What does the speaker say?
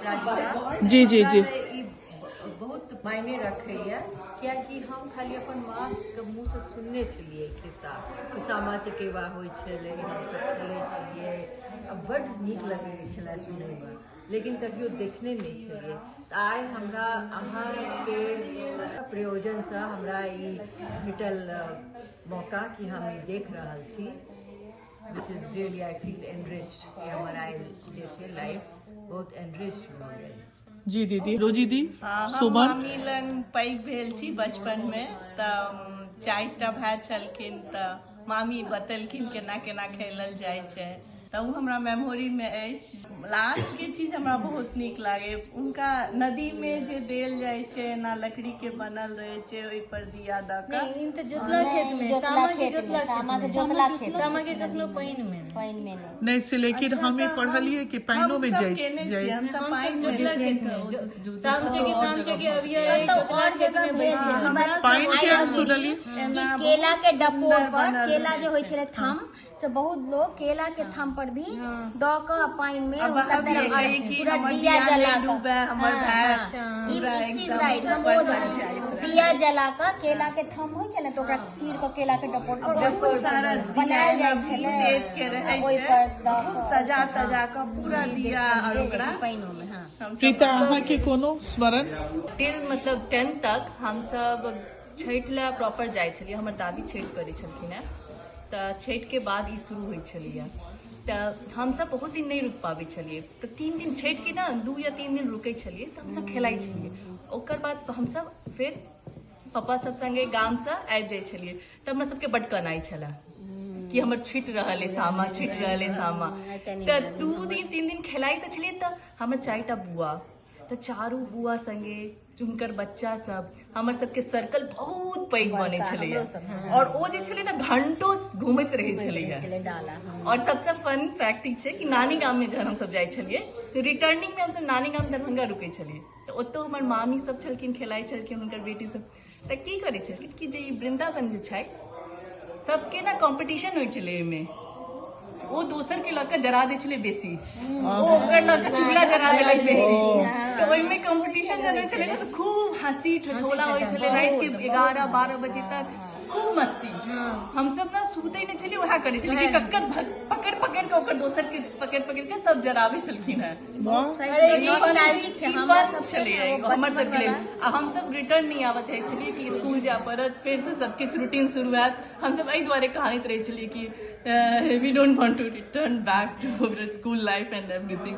अपराजिता। जी, जी, हमरा जी। लए ई बहुत मायने रखैया, कियाकि हम खाली अपन माँके मुँहसँ सुनने छलियै खिस्सा कि सामा चकेवा होइ छलै, हमसब खेलै छलियै आ बड्ड नीक लगै छलै सुनैमे, लेकिन कहियो देखने नहि छलियै। तऽ आइ हमरा अहाँके प्रयोजनसँ हमरा ई भेटल मौका कि हम ई देख रहल छी, which is really, I feel enriched कि हमर आइ जे छै लाइफ बहुत एनरिच्ड भऽ गेल। जी दीदी, रोजी दी। हाँ, हम सुमन। मामी लग पैघ भेल छी बचपनमे, तऽ 4 टा भाय छलखिन, तऽ मामी बतेलखिन केना केना खेलल जाइ छै, तऽ ओ हमरा मेमोरीमे अछि। लास्टके चीज हमरा बहुत नीक लागै हुनका, नदीमे जे देल जाइ छै, एना लकड़ीके बनल रहै छै, ओहिपर दिया दऽ कऽ। नहि, ई तऽ जोतला खेत मे। जोतला सामा के खेत मे, जोतला सामा के खेत मे। जोतला खेत मे। सामा के कखनो पानि मे नहि। पानि मे नहि। नहि से, लेकिन हम ई पढ़लियै कि पानिओ मे हमसब जाइ केने जाइ छियै, हमसब पानि मे। जोतला खेत मे साम चके, साम चके अबियै। कतौ जोतला और खेत जगह मे भेल छै ई बात। पानि के हम सुनलियै। कि एना केला बहुत के डपोर सुन्दर पर बनल केला रहै जे होइ छै। छलै थम से, बहुत लोग केला के थम पर भी दऽ कऽ पानि मे अब हुनका अभी तरफ कही कि पूरा हमर दिया दिया जला नहि कऽ डूबे, हमर भाय ई पूरा ई चीज एकदम राइट, हम ऊपर ओ बन जाइत। दिया जला कऽ केला के थम होइ छै ने, तऽ ओकरा चीर कऽ केला के डपोर पर बहुत सारा दिया बनायल एना जाइ छलै। शेप के रहै ओहि छै, पर दऽ खूब कऽ सजा तजा कऽ पूरा दिया और देल जाइ ओकरा छै पानिओ मे, हँ। हमसब प्रीता, अहाँके कोनो स्मरण? टिल मतलब 10th तक हमसब छठि लए प्रॉपर जाइ छलियै। हमर दादी छठि करै छलखिन हेँ, तऽ छठिके बाद ई शुरू होइ छलैए, तऽ हमसब बहुत दिन नहि रुकि पाबै छलियै। तऽ 3 दिन छठिके ने, 2 या 3 दिन रुकै छलियै, तऽ हमसब खेलाइ छलियै। ओकर बाद हमसब फेर पप्पा सब संगे गामसँ आबि जाइ छलियै, तऽ हमरा सबके बड्ड कनाइ छलए कि हमर छुटि रहल अइ सामा, छुटि रहल अइ सामा। तऽ 2 दिन 3 दिन खेलाइ तऽ छलियै। तऽ हमर चारिटा बुआ, तऽ चारू बुआ संगे हुनकर बच्चा सब, हमर सबके सर्कल बहुत पैघ बनै छलैया और ओ जे छलै ने, घंटो घूमैत रहै छलैया। छलै डाला, हँ। और सबसँ फन फैक्ट ई छै कि नानी गाममे जहन हमसब जाइ छलियै, तऽ रिटर्निंगमे हमसब नानी गाम दरभंगा रुकै छलियै, तऽ ओतौ हमर मामी सब छलखिन, खेलाइ छलखिन हुनकर बेटी सब। तऽ की करै छलखिन कि जे ई वृन्दावन जे छै, सबके ने कॉम्पिटिशन होइ छलै एहिमे। ओ दोसर के लऽ कऽ जरा दै छलै बेसी, ओ ओकर लऽ कऽ चुगला जरा देलक बेसी, तऽ ओहिमे कॉम्पिटिशन जन होइ छलै ने, तऽ खूब हँसी ठठोला होइ छलै। राति के 11-12 बजे तक खूब मस्ती। हमसब ने सुतै नहि छलियै, उएह करै छलियै कि कक्कर पकड़ि पकड़ि कऽ, ओकर दोसर के पकड़ि पकड़ि कऽ सब जराबै छलखिन हेँ। अरे, नॉस्टैल्जिक छै ई हमरा फन सबके। छलैए ओ हमर सबके लेल। बचपन। आ हमसब रिटर्न नहि आबऽ चाहै छलियै कि स्कूल जाय पड़त, फेरसँ सबकिछु रूटीन शुरू हैत। हमसब एहि दुआरे कानैत रहै छलियै कि we don't want to return back to school life and everything.